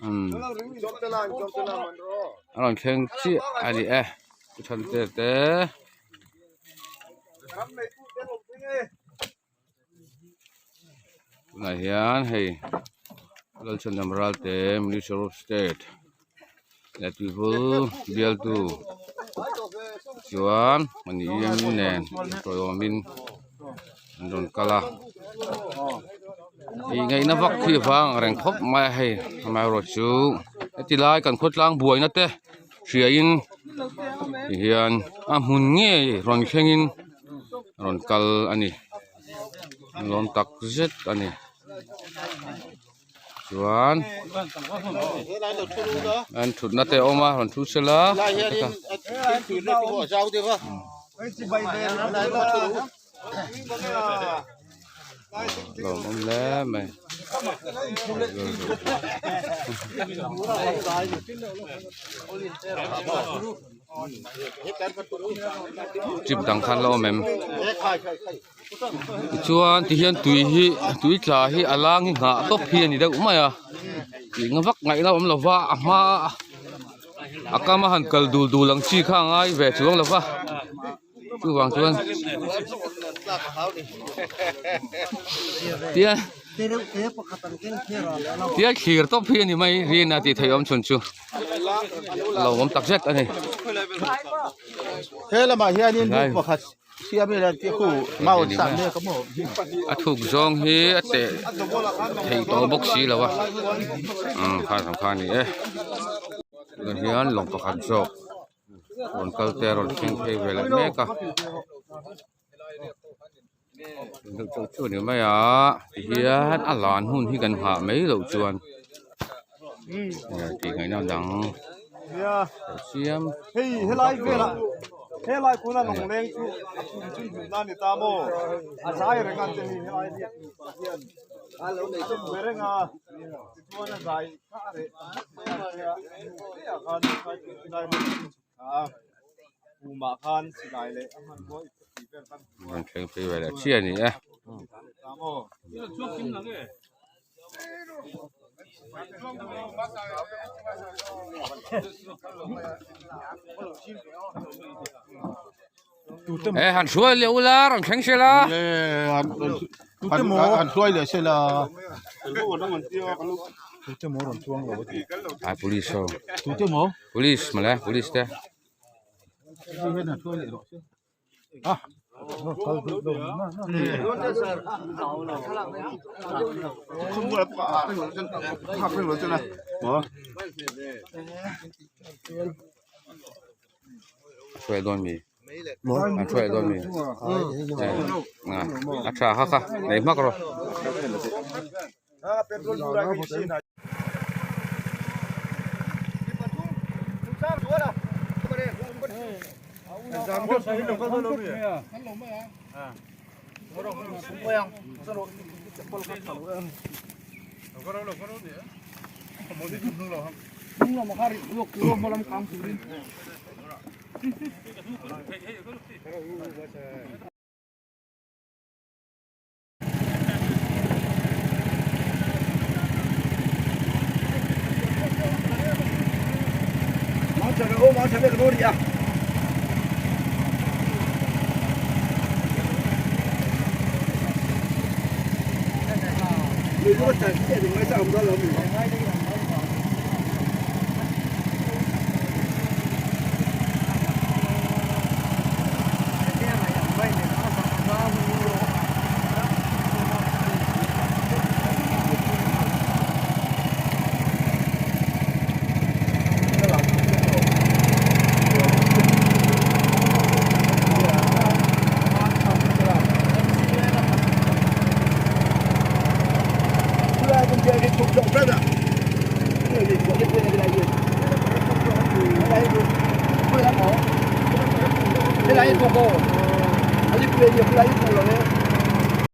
Umm a rawn thleng chiah a ni e pu Thante te. Tunah hian hei Lalchhandam Ralte Minister of State leh Tuivul bialtu chuan an em nen tawiawmin an rawn kal a tih ngaihna vak khi vang ang reng khawp mai a hei amaherawhchu heti lai kan khawtlang buaina te hriain tihian a hmun ngei rawn thlengin rawn kal a ni lawm tak zet a ni chuan an thutna te a awm a rawn thu sela lawmawm hle mai. Trip dang khan la awm em tichuan tihian tui hi tui tla hi a lang hi nghah tawp hi a ni deuh mai a tih nga vak ngaihna awm lo va a hma a kam a han kal dul dul ang chi kha a ngai ve chuang lo va chuvang chuan tia tia thlir tawp hi a ni mai rin a tih theih awm chhun chu. Lo awm tak zet a ni. He lamah hianin buk pakhat siam ila tih khu mau an sah mek a maw. A thuk zawng hi a teh theih tawh bawk si lo a umm kha ang kha a ni e. Tunah hian lawng pakhat zawk rawn kal te a rawn thleng phei ve leh mek a. Deuh chauh chu a ni mai a tihian a lan hun hi kan nghah mai loh chuan tih ngaihna dang siam hei helai velah helai kuna lawngleng chu a kum chu hmuh na ni ta maw a zai reng a chemi helai hian a lo nei chawp ve reng a tichuan a zai kha a reh ta hmak mai a khan a. Rawn thleng phei ve leh chiah a ni e. E han hruai leh ula rawn thleng sela. Han hruai leh sela. Ai police ho. Police mawle police te. Hruai dawn mi an hruai dawn mi a tha kha kha nei hmak rawh.